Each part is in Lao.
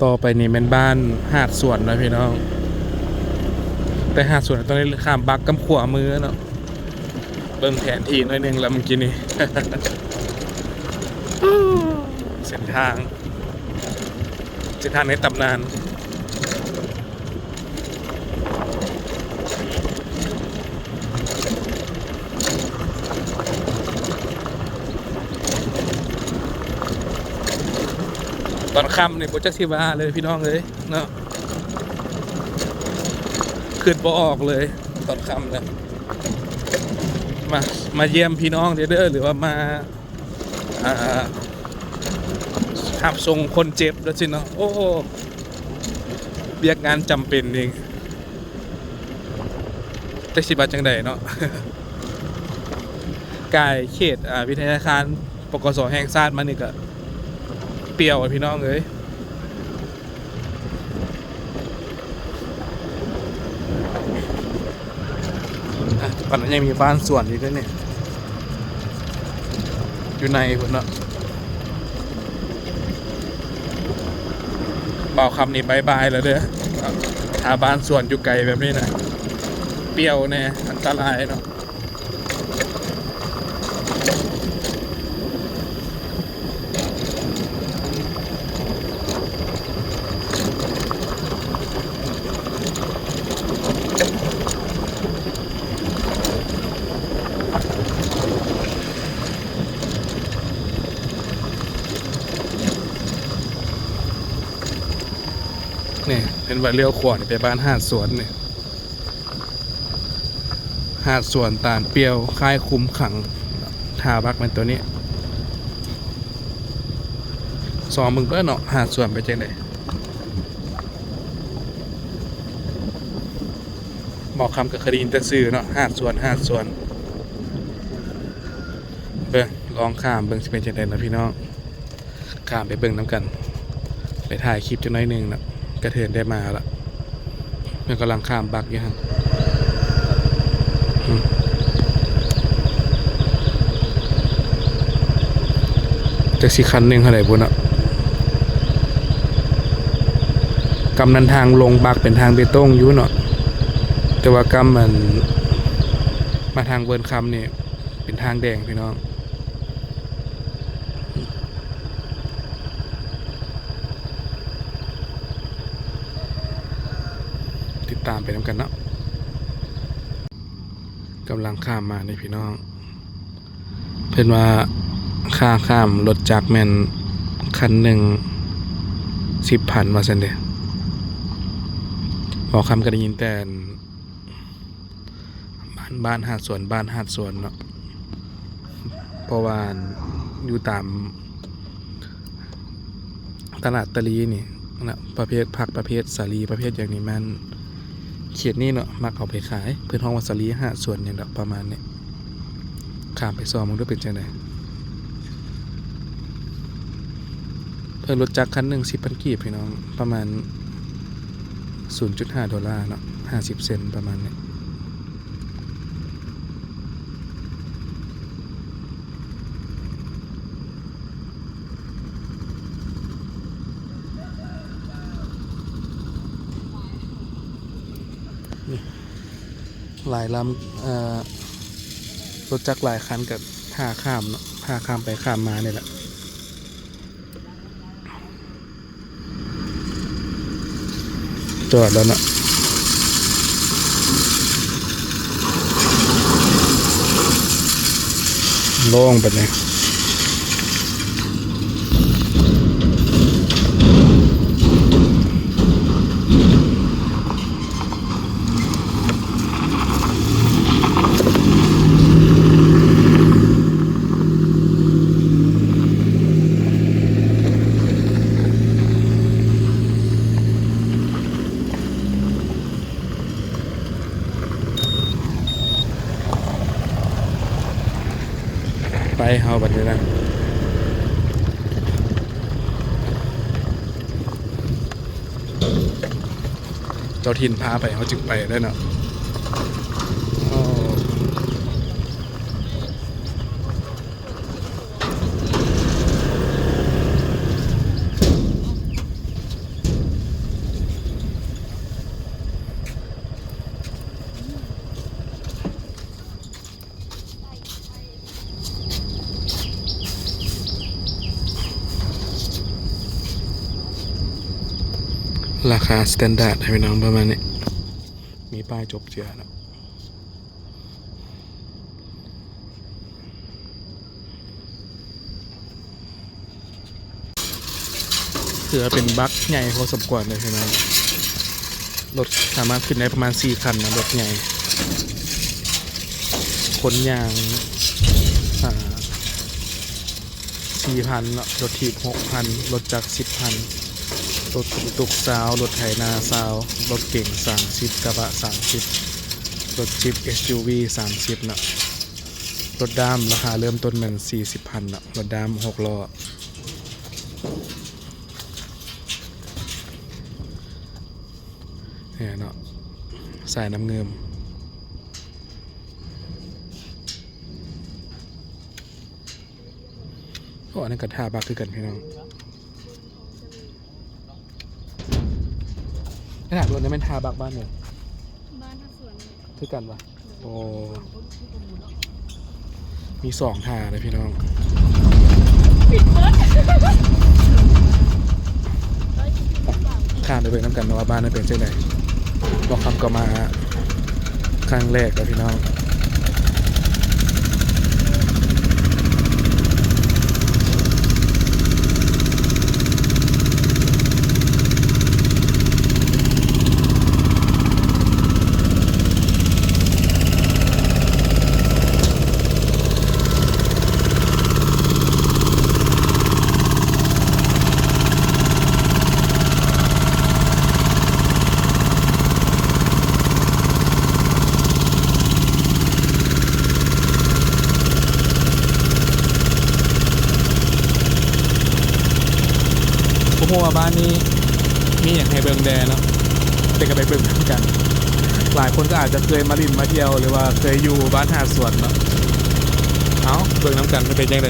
ຕໍ່ໄປນີ້ແມ່ນບ້ານຫາດສວນເນາະພີ່ນ້ອງ, ແຕ່ຫາດສວນຕ້ອງໄດ້ຂ້າມບັກກັບຂວາມືເນາະ. ເບິ່ງແຜນທີ່ໜ້ອຍໜຶ່ງແລ້ວເມື່ອກີ້ນີ້ ເສັ້ນທາງ ເສັ້ນທາງໃນຕຳນານ. ຕອນຄ່ຳນີ້ບໍ່ຈັກຊິວ່າເລີຍພີ່ນ້ອງເອີຍເນາະ, ຄິດບໍ່ອອກເລີຍຕອນຄ່ຳນະ. ມາ ມາຢ້ຽມພີ່ນ້ອງເດີ ຫຼືວ່າມາ ອ່າ ຮັບສົ່ງຄົນເຈັບຈັ່ງຊີ້ເນາະ. ໂອ້ ວຽກງານຈຳເປັນນີ້ ຈັກຊິວ່າຈັ່ງໃດເນາະ. ກາຍເຂດ ອ່າ ວິທະຍາຄານ ປກສ ແຫ່ງຊາດມານີ້ກະປ່ຽວ ພີ່ນ້ອງເອີຍ. ອ່ະ ປານນັ້ນຍັງມີບ້ານສວນອີກເດ້ນີ້ ຢູ່ໃນພຸ້ນເນາະ. ບ່າວຄຳນີ້ບາຍບາຍແລ້ວເດີ ຖ້າບ້ານສວນຢູ່ໄກແບບນີ້ນະ ປ່ຽວແດ່ ອັນຕະລາຍເນາະ. ນີ້ ເຫັນວ່າລ້ຽວຂວານີ້ໄປບ້ານຫາດສວນນີ້. ຫາດສວນຕານປ່ຽວຄ້າຍຄຸມຂັງ ທ່າບັກແມ່ນໂຕນີ້. ຊອມເບິ່ງເດີ້ເນາະ ຫາດສວນເປັນຈັ່ງໃດ. ບໍ່ຄຳກໍເຄີຍໄດ້ຍິນແຕ່ຊື່ເນາະ ຫາດສວນ ຫາດສວນ. ເບິ່ງ ລອງຂ້າມເບິ່ງຊິເປັນຈັ່ງໃດເນາະພີ່ນ້ອງ. ຂ້າມໄປເບິ່ງນຳກັນ ໄປຖ່າຍຄລິບຈັກໜ້ອຍໜຶ່ງເນາະ. ກະເທີນໄດ້ມາລະ ມັນກຳລັງຂ້າມບັກຢູ່ຫັ້ນ. ອືມ ຈັກຊິຄັນໜຶ່ງເທົ່າໃດພຸ້ນເນາະ. ກຳນັ້ນທາງລົງບັກເປັນທາງເບຕົງຢູ່ເນາະ ແຕ່ວ່າກຳອັນ ມາທາງເວີນຄຳນີ້ ເປັນທາງແດງພີ່ນ້ອງ. ຕິດຕາມໄປນຳກັນເນາະ. ກຳລັງຂ້າມມານີ້ພີ່ນ້ອງ. ເພິ່ນວ່າຄ່າຂ້າມລົດຈັກແມ່ນຄັນໜຶ່ງສິບພັນວ່າຊັ້ນເດ. ເວົ້າຄຳກໍໄດ້ຍິນແຕ່ ບ້ານ ບ້ານຫາດສວນ ບ້ານຫາດສວນເນາະ ເພາະວ່າຢູ່ຕາມຕະຫຼາດຕະຫຼີນີ້ນະ ປະເພດຜັກ ປະເພດສາລີ ປະເພດຫຍັງນີ້ ແມ່ນເຂດນີ້ເນາະ ມັກເອົາໄປຂາຍ ເພິ່ນຮ້ອງວ່າສາລີຫາດສວນຫຍັງດອກ ປະມານນີ້. ຂ້າມໄປຊອມເບິ່ງດູເປັນຈັ່ງໃດ. ເພິ່ນລົດຈັກຄັນໜຶ່ງສິບພັນກີບພີ່ນ້ອງ ປະມານສູນຈຸດຫ້າໂດລາເນາະ ຫ້າສິບເຊັນປະມານນີ້. ນີ້ ຫຼາຍລຳ ເອີ ລົດຈັກຫຼາຍຄັນກໍທ່າຂ້າມເນາະ ທ່າຂ້າມໄປຂ້າມມານີ້ແຫຼະ. ຈອດແລ້ວເນາະ ໂລ່ງປານນີ້. ໄປເຮົາບັດນີ້ນະ ເຈົ້າຖິ່ນພາໄປ ເຮົາຈຶ່ງໄປໄດ້ເນາະ. ໂອ້ ລາຄາສະແຕນດາດໃຫ້ພີ່ນ້ອງປະມານນີ້ ມີປ້າຍຈົບເຈືອເນາະ. ຖືວ່າເປັນບັກໃຫຍ່ພໍສົມຄວນເລີຍພີ່ນ້ອງ. ລົດສາມາດຂຶ້ນໄດ້ປະມານສີ່ຄັນນະ, ລົດໃຫຍ່. ຄົນຍ່າງ ອ່າ ສີ່ພັນເນາະ, ລົດຖີບຫົກພັນ, ລົດຈັກສິບພັນ, ລົດຕຸກຊາວ, ລົດໄຖນາຊາວ, ລົດເກັງສາມສິບ, ກະບະສາມສິບ, ລົດຈິບ ເອສຢູວີ ສາມສິບເນາະ. ລົດດ້າມລາຄາເລີ່ມຕົ້ນແມ່ນສີ່ສິບພັນເນາະ, ລົດດ້າມຫົກລໍ້. ນີ້ເນາະ ສາຍນ້ຳງື່ມ. ໂອ້ ອັນນັ້ນກໍທ່າບັກຄືກັນພີ່ນ້ອງ. ຂະໜາດລົດນີ້ແມ່ນທ່າບັກບ້ານເດີ ບ້ານທ່າສວນ ຄືກັນວະ? ໂອ້ ມີສອງທ່າເດ້ພີ່ນ້ອງ. ຂ້າມໄປເບິ່ງນຳກັນເນາະວ່າບ້ານນັ້ນເປັນຈັ່ງໃດ. ບໍ່ຄຳກໍມາ ຄັ້ງແລກເດີພີ່ນ້ອງ. ບໍ່ຮູ້ວ່າບ້ານນີ້ມີຫຍັງໃຫ້ເບິ່ງແດ່ເນາະ, ແຕ່ກໍໄປເບິ່ງນຳກັນ. ຫຼາຍຄົນກໍອາດຈະເຄີຍມາຫຼິ້ນມາທ່ຽວ ຫຼືວ່າເຄີຍຢູ່ບ້ານທ່າສວນເນາະ. ເອົາ ເບິ່ງນຳກັນວ່າເປັນຈັ່ງໃດ.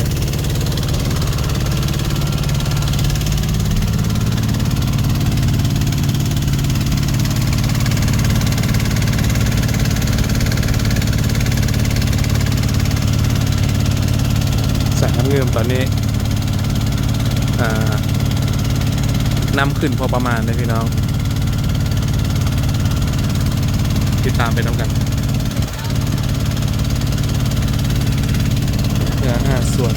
ສາຍນ້ຳງື່ມຕອນນີ້ ອ່າ ນ້ຳຂຶ້ນພໍປະມານເດ້ພີ່ນ້ອງ, ຕິດຕາມໄປນຳກັນ. ເຮືອຫາດສວນ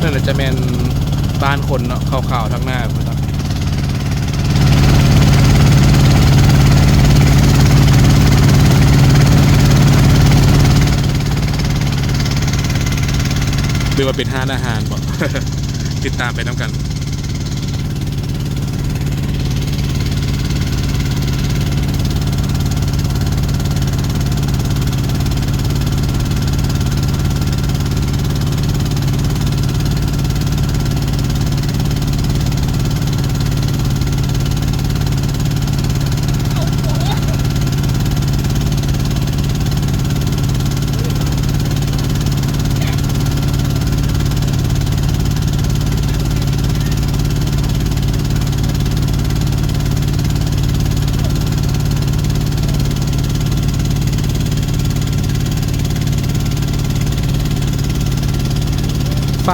ນັ້ນແຫຼະ ຈະແມ່ນບ້ານຄົນເນາະ ຂາວໆ ທາງໜ້າພຸ້ນເນາະ. ຫຼືວ່າເປັນຮ້ານອາຫານບໍ? ຕິດຕາມໄປນຳກັນ.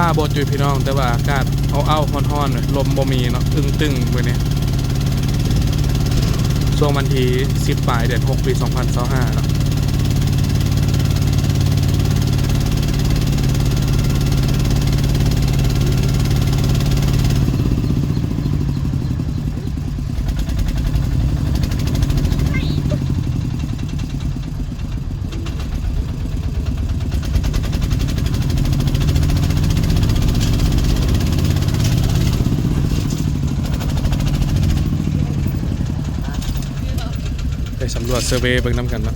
ຟ້າບໍ່ຈຸດພີ່ນ້ອງ, ແຕ່ວ່າອາກາດອ້າວໆ ຮ້ອນໆ ລົມບໍ່ມີເນາະ, ອຶ້ງຕຶ້ງມື້ນີ້. ຊ່ວງວັນທີສິບປາຍ ເດືອນຫົກ ປີສອງພັນຊາວຫ້າເນາະ. ໄປສຳຫຼວດເຊີເວເບິ່ງນຳກັນເນາະ.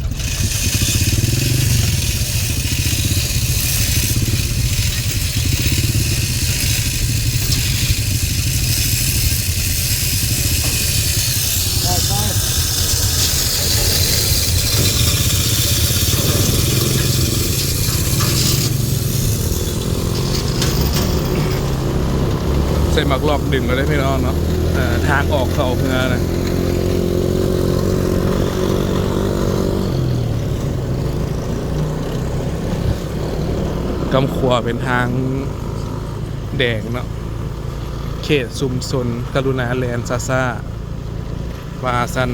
ໃສ່ໝາກລອກດຶງແລ້ວເດ້ພີ່ນ້ອງເນາະ, ເອີ ທາງອອກເຂົ້າເຮືອນະ. ກຳຂວາເປັນທາງແດງເນາະ ເຂດຊຸມຊົນກະລຸນາແລ່ນຊ້າໆ ວ່າຊັ້ນ.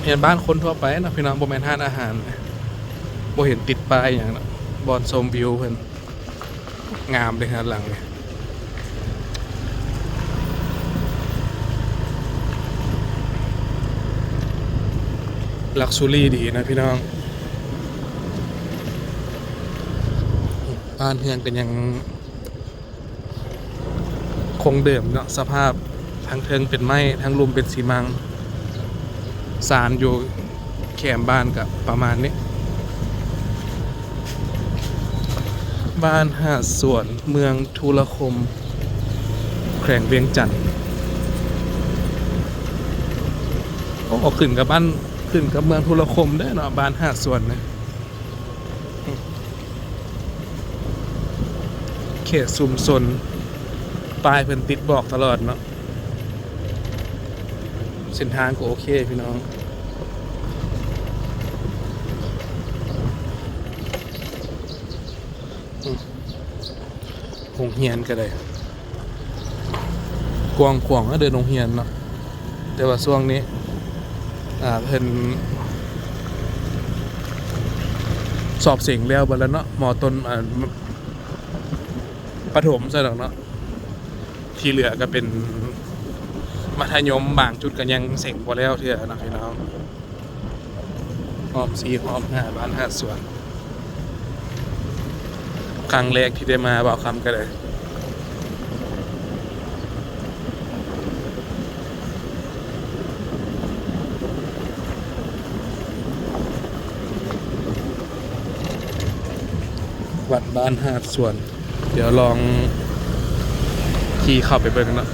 ເຮືອນບ້ານຄົນທົ່ວໄປເນາະພີ່ນ້ອງ ບໍ່ແມ່ນຮ້ານອາຫານ ບໍ່ເຫັນຕິດປ້າຍຫຍັງເນາະ ບ່ອນຊົມວິວເພິ່ນ. ງາມເດ້ເຮືອນຫຼັງນີ້ ລັກຊູຣີດີນະພີ່ນ້ອງ. ບ້ານເຮືອນກໍຍັງຄົງເດີມເນາະ ສະພາບທາງເທິງເປັນໄມ້ ທາງລຸ່ມເປັນຊີມັງ ຊານຢູ່ແຄມບ້ານກະປະມານນີ້. ບ້ານຫາດສວນ ເມືອງທຸລະຄົມ ແຂວງວຽງຈັນ. ໂອ້ ຂຶ້ນກັບບ້ານ ຂຶ້ນກັບເມືອງທຸລະຄົມເດ້ເນາະ ບ້ານຫາດສວນນະ. ເຂດຊຸມຊົນ ປ້າຍເພິ່ນຕິດບອກຕະຫຼອດເນາະ. ເສັ້ນທາງກໍໂອເຄພີ່ນ້ອງ. ອືມ ໂຮງຮຽນກໍໄດ້ ກວ້າງຂວາງເດີ ໂຮງຮຽນເນາະ. ແຕ່ວ່າຊ່ວງນີ້ ອ່າ ເພິ່ນສອບເສັງແລ້ວເບິດແລ້ວເນາະ ມໍຕົ້ນ ອ່າ ປະຖົມຊັ້ນດອກເນາະ. ທີ່ເຫຼືອກໍເປັນມັດທະຍົມ ບາງຈຸດກໍຍັງເສັງບໍ່ແລ້ວເທື່ອເນາະພີ່ນ້ອງ. ອ້ອມສີ່ອ້ອມຫ້າ ບ້ານຫາດສວນ ຄັ້ງແລກທີ່ໄດ້ມາ ບ່າວຄຳກໍໄດ້. ວັດບ້ານຫາດສວນ ດຽວລອງຂີ່ເຂົ້າໄປເບິ່ງເນາະ.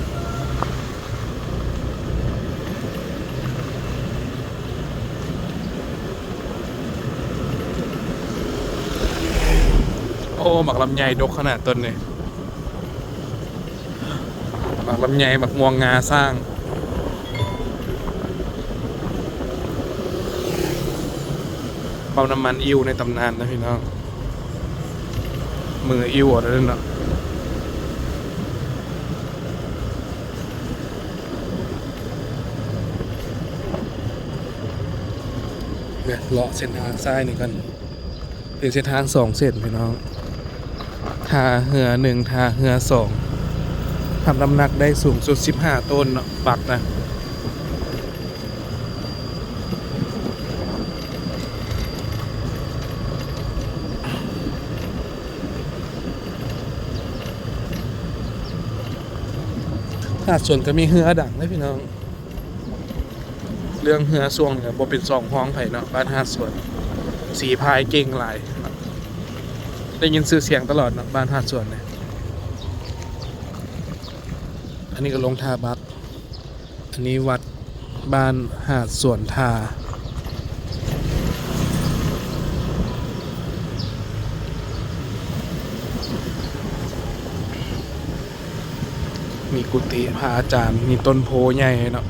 ໂອ້ ໝາກລຳໄຍດົກຂະໜາດຕົ້ນນີ້. ໝາກລຳໄຍ ໝາກມ່ວງ ງາຊ້າງ. ປ້ຳນ້ຳມັນອິ້ວໃນຕຳນານນະພີ່ນ້ອງ ມືອິ້ວເອົາເດີເນາະ. ເລາະເສັ້ນທາງຊ້າຍນີ້ກ່ອນ. ເປັນເສັ້ນທາງສອງເສັ້ນພີ່ນ້ອງ ທ່າເຮືອໜຶ່ງ ທ່າເຮືອສອງ ຮັບນ້ຳໜັກໄດ້ສູງສຸດສິບຫ້າໂຕນເນາະ ບັກນະ. ຫາດສວນກໍມີເຮືອດັງເດ້ພີ່ນ້ອງ. ເລື່ອງເຮືອຊ່ວງນີ້ບໍ່ເປັນສອງຮອງໃຜເນາະ ບ້ານຫາດສວນ ສີພາຍເກັ່ງຫຼາຍເນາະ ໄດ້ຍິນຊື່ສຽງຕະຫຼອດເນາະ ບ້ານຫາດສວນນີ້. ອັນນີ້ກໍລົງທ່າບັກ ອັນນີ້ວັດບ້ານຫາດສວນທາ. ມີກຸຕິພະອາຈານ ມີຕົ້ນໂພໃຫຍ່ເນາະ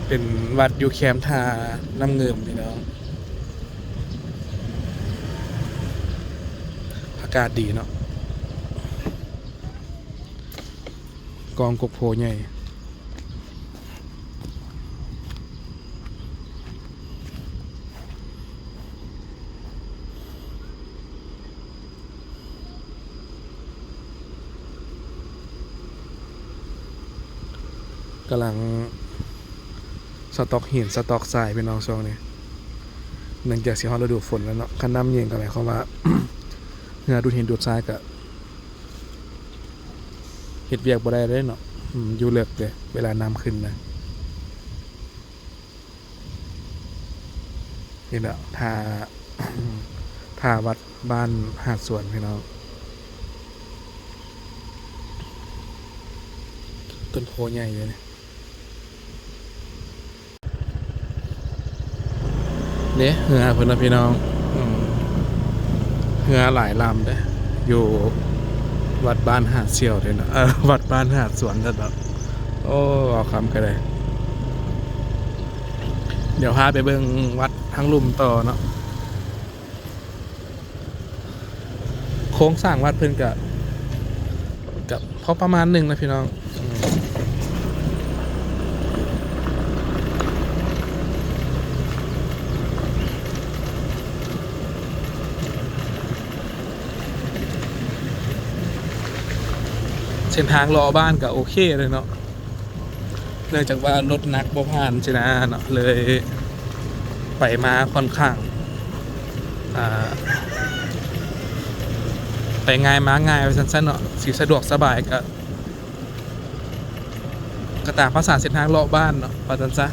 ເປັນວັດຢູ່ແຄມທ່ານ້ຳງື່ມພີ່ນ້ອງ. ອາກາດດີເນາະ ກອງກົກໂພໃຫຍ່. ກຳລັງສະຕັອກຫີນສະຕັອກຊາຍພີ່ນ້ອງ ຊ່ວງນີ້ ເນື່ອງຈາກຊິຮອດລະດູຝົນແລ້ວເນາະ ຄັນນ້ຳເຢັນກໍໝາຍຄວາມວ່າ ເຮືອດູດຫີນດູດຊາຍກໍ ເຮັດວຽກບໍ່ໄດ້ເດ້ເນາະ ອືມ ຢູ່ເລິກເດ້ ເວລານ້ຳຂຶ້ນນະ. ນີ້ແຫຼະ ທ່າ ທ່າວັດບ້ານຫາດສວນພີ່ນ້ອງ ຕົ້ນໂພໃຫຍ່ຢູ່ນີ້. ເດ້ ເຮືອເພິ່ນນະພີ່ນ້ອງ ອືມ ເຮືອຫຼາຍລຳເດ້ ຢູ່ວັດບ້ານຫາດສ່ຽວເດ້ເນາະ ເອີ ວັດບ້ານຫາດສວນເດ້ເນາະ. ໂອ້ ເວົ້າຄຳກໍໄດ້ ດຽວພາໄປເບິ່ງວັດທາງລຸ່ມຕໍ່ເນາະ. ໂຄງສ້າງວັດເພິ່ນກະ ກະພໍປະມານໜຶ່ງນະພີ່ນ້ອງ. ອືມ ເສັ້ນທາງເລາະບ້ານກະໂອເຄເລີຍເນາະ. ເນື່ອງຈາກວ່າລົດໜັກບໍ່ຜ່ານຊີ້ນະເນາະ ເລີຍໄປມາຂ້ອນຂ້າງ ອ່າ ໄປງ່າຍມາງ່າຍວ່າຊັ້ນຊະເນາະ ຊິສະດວກສະບາຍ ກະ ກະຕາມພາສາເສັ້ນທາງເລາະບ້ານເນາະ ວ່າຊັ້ນຊະ.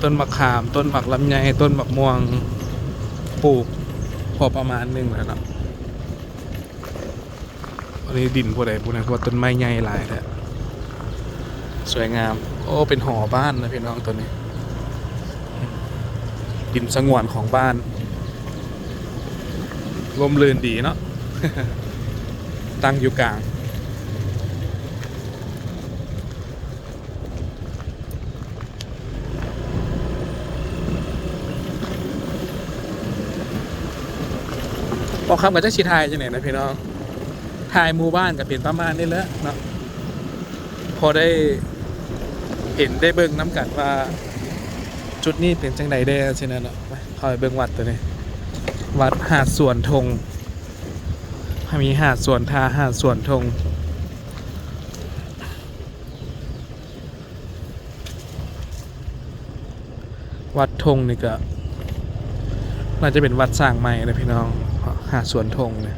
ຕົ້ນໝາກຂາມ ຕົ້ນໝາກລຳໄຍ ຕົ້ນໝາກມ່ວງ ປູກພໍປະມານໜຶ່ງແລ້ວເນາະ. ອັນນີ້ດິນຜູ້ໃດຜູ້ນັ້ນ ເພາະວ່າຕົ້ນໄມ້ໃຫຍ່ຫຼາຍແທ້ ສວຍງາມ. ໂອ້ ເປັນຫໍບ້ານນະພີ່ນ້ອງ ໂຕນີ້ ດິນສະຫງວນຂອງບ້ານ ຮົ່ມລື່ນດີເນາະ ຕັ້ງຢູ່ກາງ. ບ່າວຄຳກໍຈັກຊິຖ່າຍຈັ່ງໃດນະພີ່ນ້ອງ ຖ່າຍໝູ່ບ້ານກໍເປັນປະມານນີ້ແຫຼະເນາະ ພໍໄດ້ເຫັນໄດ້ເບິ່ງນຳກັນວ່າຈຸດນີ້ເປັນຈັ່ງໃດແດ່ຊີ້ນະເນາະ. ໄປ ເຂົ້າໄປເບິ່ງວັດໂຕນີ້ ວັດຫາດສວນທົງ ມີຫາດສວນທ່າ ຫາດສວນທົງ. ວັດທົງນີ້ກະໜ້າຈະເປັນວັດສ້າງໃໝ່ນະພີ່ນ້ອງ ຫາດສວນທົງນີ້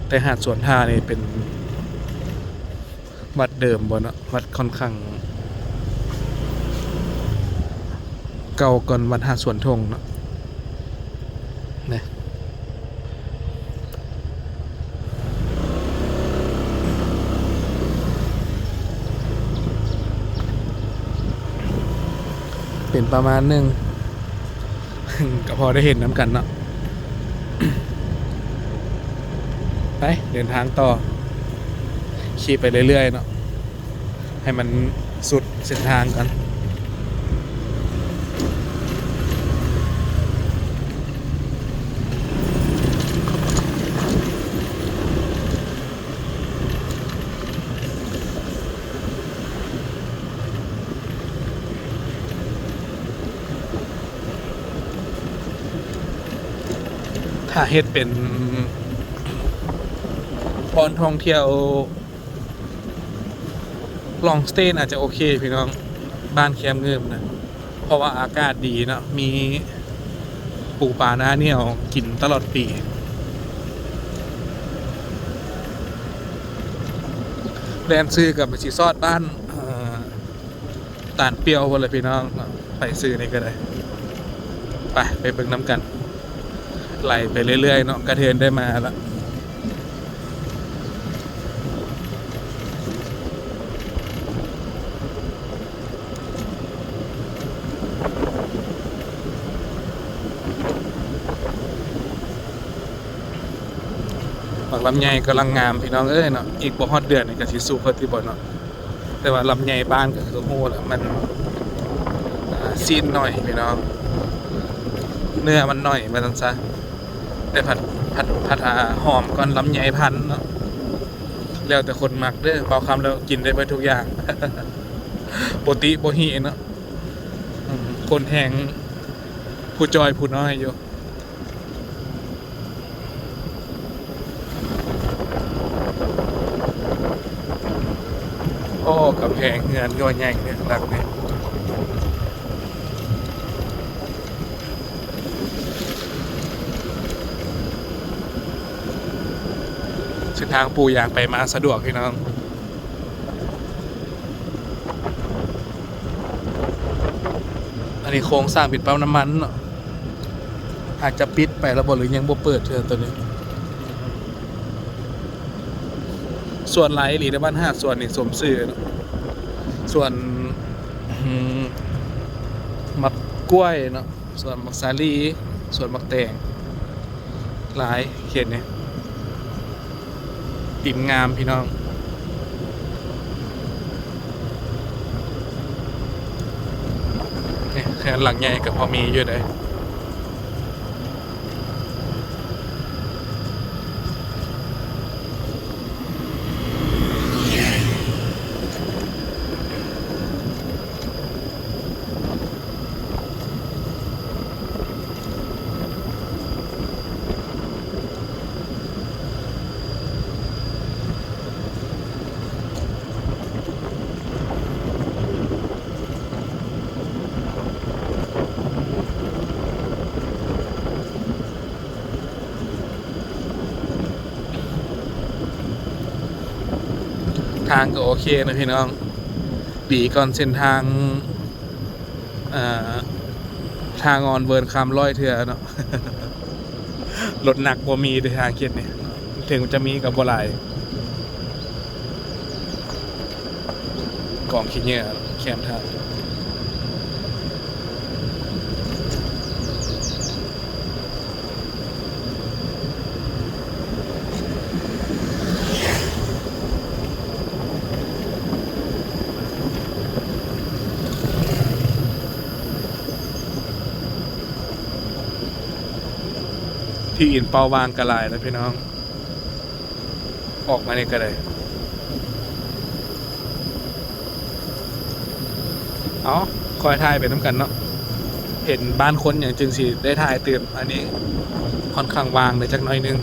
ແຕ່ຫາດສວນທ່ານີ້ເປັນວັດເດີມບໍ່ເນາະ ວັດຂ້ອນຂ້າງເກົ່າກ່ອນວັດຫາດສວນທົງເນາະ. ນີ້ ເປັນປະມານໜຶ່ງ ກໍພໍໄດ້ເຫັນນຳກັນເນາະ. ໄປ ເດີນທາງຕໍ່ ຂີ່ໄປເລື້ອຍໆເນາະ. ໃຫ້ມັນສຸດເສັ້ນທາງກ່ອນ. ຖ້າເຮັດເປັນບ່ອນທ່ອງທ່ຽວ Long Stay ອາດຈະໂອເຄພີ່ນ້ອງ ບ້ານແຄມງືບນະ ເພາະວ່າອາກາດດີເນາະ ມີປູປາໜ້າໜຽວກິນຕະຫຼອດປີ. ແລ່ນຊື່ກັບໄປຊິຊອດບ້ານ ເອີ ຕານປ່ຽວພຸ້ນແຫຼະພີ່ນ້ອງເນາະ ໄປຊື່ນີ້ກໍໄດ້. ໄປ ໄປເບິ່ງນຳກັນ ໄຫຼໄປເລື້ອຍໆເນາະ ກະເທີນໄດ້ມາລະ. ໝາກລຳໄຍກຳລັງງາມພີ່ນ້ອງເອີຍເນາະ ອີກບໍ່ຮອດເດືອນນີ້ກໍຊິສຸກແລ້ວຕິບໍ່ເນາະ. ແຕ່ວ່າລຳໄຍບ້ານກໍຄືຮູ້ແຫຼະ ມັນ ອ່າ ຊີ້ນໜ້ອຍພີ່ນ້ອງ ເນື້ອມັນໜ້ອຍວ່າຊັ້ນຊະ ແຕ່ພັດ ພັດ ພັດ ອ່າ ຫອມກ່ອນລຳໄຍພັນເນາະ. ແລ້ວແຕ່ຄົນມັກເດີ ເວົ້າຄຳແລ້ວກິນໄດ້ເບິດທຸກຢ່າງ ບໍ່ຕິບໍ່ຮີເນາະ. ອືມ ຄົນແຮ່ງຜູ້ຈ່ອຍຜູ້ນ້ອຍຢູ່. ໂອ້ ກຳແພງເຮືອນກໍວ່າໃຫຍ່ເດ້ ຫຼັງນີ້. ເສັ້ນທາງປູຢາງໄປມາສະດວກພີ່ນ້ອງ. ອັນນີ້ໂຄງສ້າງເປັນປ້ຳນ້ຳມັນເນາະ ອາດຈະປິດໄປແລ້ວບໍ່ ຫຼືຍັງບໍ່ເປີດເທື່ອໂຕນີ້. ສວນຫຼາຍອີ່ຫຼີເດ້ ບ້ານຫາດສວນນີ້ສົມຊື່ເນາະ ສວນ ອືມ ໝາກກ້ວຍເນາະ ສວນໝາກສາລີ ສວນໝາກແຕງ ຫຼາຍເຂດນີ້ ດິນງາມພີ່ນ້ອງ. ເຮືອນຫຼັງໃຫຍ່ກໍພໍມີຢູ່ເດ້. ທາງກໍໂອເຄນະພີ່ນ້ອງ ດີກ່ອນເສັ້ນທາງ ເອີ ທາງອ່ອນເວີນຄຳຮ້ອຍເທື່ອເນາະ. ລົດໜັກບໍ່ມີເດ້ທາງເຂດນີ້ ເຖິງຈະມີກໍບໍ່ຫຼາຍ ກອງຂີ້ເຫຍື້ອແຄມທາງ. ທີ່ດິນເປົ່າວ່າງກໍຫຼາຍແລ້ວພີ່ນ້ອງ ອອກມານີ້ກໍໄດ້. ເອົາ ຄ່ອຍຖ່າຍໄປນຳກັນເນາະ ເຫັນບ້ານຄົນຫຍັງຈຶ່ງຊິໄດ້ຖ່າຍຕື່ມ. ອັນນີ້ຄ່ອນຂ້າງວ່າງໄດ້ຈັກໜ້ອຍໜຶ່ງ.